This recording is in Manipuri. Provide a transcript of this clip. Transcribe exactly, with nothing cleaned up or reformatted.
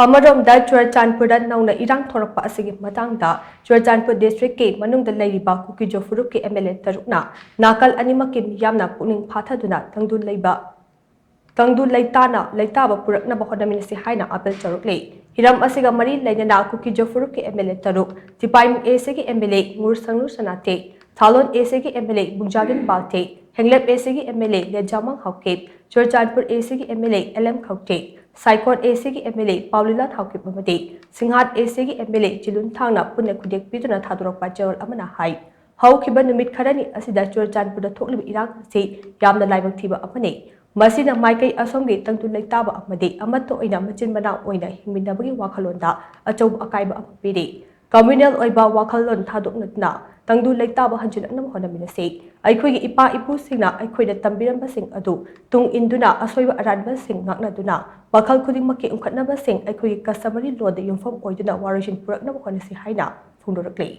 ꯑꯃꯔꯣꯝꯗ, ꯆꯨꯔꯆꯥꯟꯄꯨꯔꯗ ꯅꯧꯅ ꯏꯔꯥꯡ ꯊꯣꯔꯛꯄ ꯑꯁꯤꯒꯤ ꯃꯇꯥꯡꯗ ꯆꯨꯔꯆꯥꯟꯄꯨꯔ ꯗꯤꯁꯇ꯭ꯔꯤꯛꯀꯤ ꯃꯅꯨꯡꯗ ꯂꯩꯔꯤꯕ ꯀꯨꯀꯤꯖꯣ ꯐꯨꯔꯨꯞꯀꯤ ꯑꯦꯝ ꯑꯦꯜ ꯑꯦ ꯇꯔꯨꯛꯅ ꯅꯥꯀꯜ ꯑꯅꯤꯃꯛꯀꯤ ꯃꯤꯌꯥꯝꯅ ꯄꯨꯛꯅꯤꯡ ꯐꯥꯊꯗꯨꯅ ꯇꯪꯗꯨ ꯂꯩꯕ ꯇꯪꯗꯨ ꯂꯩꯇꯥꯅ ꯂꯩꯇꯥꯕ ꯄꯨꯔꯛꯅꯕ ꯍꯣꯠꯅꯃꯤꯟꯅꯁꯤ ꯍꯥꯏꯅ ꯑꯥꯄꯤꯜ ꯇꯧꯔꯛꯂꯤ꯫ ꯍꯤꯔꯝ ꯑꯁꯤꯒ ꯃꯔꯤ ꯂꯩꯅꯅ ꯀꯨꯀꯤꯖꯣ ꯐꯨꯔꯨꯞꯀꯤ ꯑꯦꯝ ꯑꯦꯜ ꯑꯦ ꯇꯔꯨꯛ, ꯇꯤꯄꯥꯏꯃꯨꯡ ꯑꯦ ꯁꯤꯒꯤ ꯑꯦꯝ ꯑꯦꯜ ꯑꯦ ꯉꯨꯔ ꯁꯪꯅꯨ ꯁꯅꯥꯇꯦ, ꯊꯥꯂꯣꯟ ꯑꯦ ꯁꯤꯒꯤ M L A ꯕꯨꯡꯖꯥꯂꯤꯟ Valte, Henglep A ꯁꯤꯒꯤ M L A Lejamang Haokip, Churachandpur A ꯁꯤꯒꯤ M L A L M Khaute, Saikot A ꯁꯤꯒꯤ ꯑꯦꯝ ꯑꯦꯜ ꯑꯦ ꯄꯥꯎꯂꯤꯂꯥ ꯊꯥꯎꯀꯤꯞ ꯑꯃꯗꯤ ꯁꯤꯡꯍꯥꯠ ꯑꯦ ꯁꯤꯒꯤ ꯑꯦꯝ ꯑꯦꯜ ꯑꯦ ꯆꯤꯂꯨꯟ ꯊꯥꯡꯅ ꯄꯨꯟꯅ ꯈꯨꯗꯦꯛ ꯄꯤꯗꯨꯅ ꯊꯥꯗꯣꯔꯛꯄ ꯆꯦꯔꯣꯜ ꯑꯃꯅ ꯍꯥꯏ, ꯍꯧꯈꯤꯕ ꯅꯨꯃꯤꯠ ꯈꯔꯅꯤ ꯑꯁꯤꯗ ꯆꯨꯔꯆꯥꯟꯄꯨꯔꯗ ꯊꯣꯛꯂꯤꯕ ꯏꯔꯥꯡ ꯑꯁꯤ ꯌꯥꯝꯅ ꯂꯥꯏꯕꯛ ꯊꯤꯕ ꯑꯃꯅꯤ꯫ ꯃꯁꯤꯅ ꯃꯥꯏꯀꯩ ꯑꯁꯣꯝꯒꯤ ꯇꯪꯗꯨ ꯂꯩꯇꯥꯕ ꯑꯃꯗꯤ ꯑꯃꯠꯇ ꯑꯣꯏꯅ ꯃꯆꯤꯟ ꯃꯅꯥꯎ ꯑꯣꯏꯅ ꯍꯤꯡꯃꯤꯟꯅꯕꯒꯤ ꯋꯥꯈꯜꯂꯣꯟꯗ ꯑꯆꯧꯕ ꯑꯀꯥꯏꯕ ꯑꯃ ꯄꯤꯔꯤ꯫ ꯀꯝꯃ꯭ꯌꯨꯅꯦꯜ ꯑꯣꯏꯕ ꯋꯥꯈꯜꯂꯣꯟ ꯊꯥꯗꯣꯛꯅꯗꯨꯅ ꯇꯪꯗꯨ ꯂꯩꯇꯥꯕ ꯍꯟꯖꯤꯜꯂꯛꯅꯕ ꯍꯣꯠꯅꯃꯤꯟꯅꯁꯤ꯫ ꯑꯩꯈꯣꯏꯒꯤ ꯏꯄꯥ ꯏꯄꯨꯁꯤꯡꯅ ꯑꯩꯈꯣꯏꯗ ꯇꯝꯕꯤꯔꯝꯕꯁꯤꯡ ꯑꯗꯨ ꯇꯨꯡ ꯏꯟꯗꯨꯅ ꯑꯁꯣꯏꯕ ꯑꯔꯥꯟꯕꯁꯤꯡ ꯉꯥꯛꯅꯗꯨꯅ ꯃꯈꯜ ꯈꯨꯗꯤꯡꯃꯛꯀꯤ ꯎꯪꯈꯠꯅꯕꯁꯤꯡ ꯑꯩꯈꯣꯏꯒꯤ customary lawꯗ ꯌꯨꯝꯐꯝ ꯑꯣꯏꯗꯨꯅ ꯋꯥꯔꯣꯏꯁꯤꯟ ꯄꯨꯔꯛꯅꯕ ꯍꯣꯠꯅꯁꯤ ꯍꯥꯏꯅ ꯐꯣꯡꯗꯣꯔꯛꯂꯤ꯫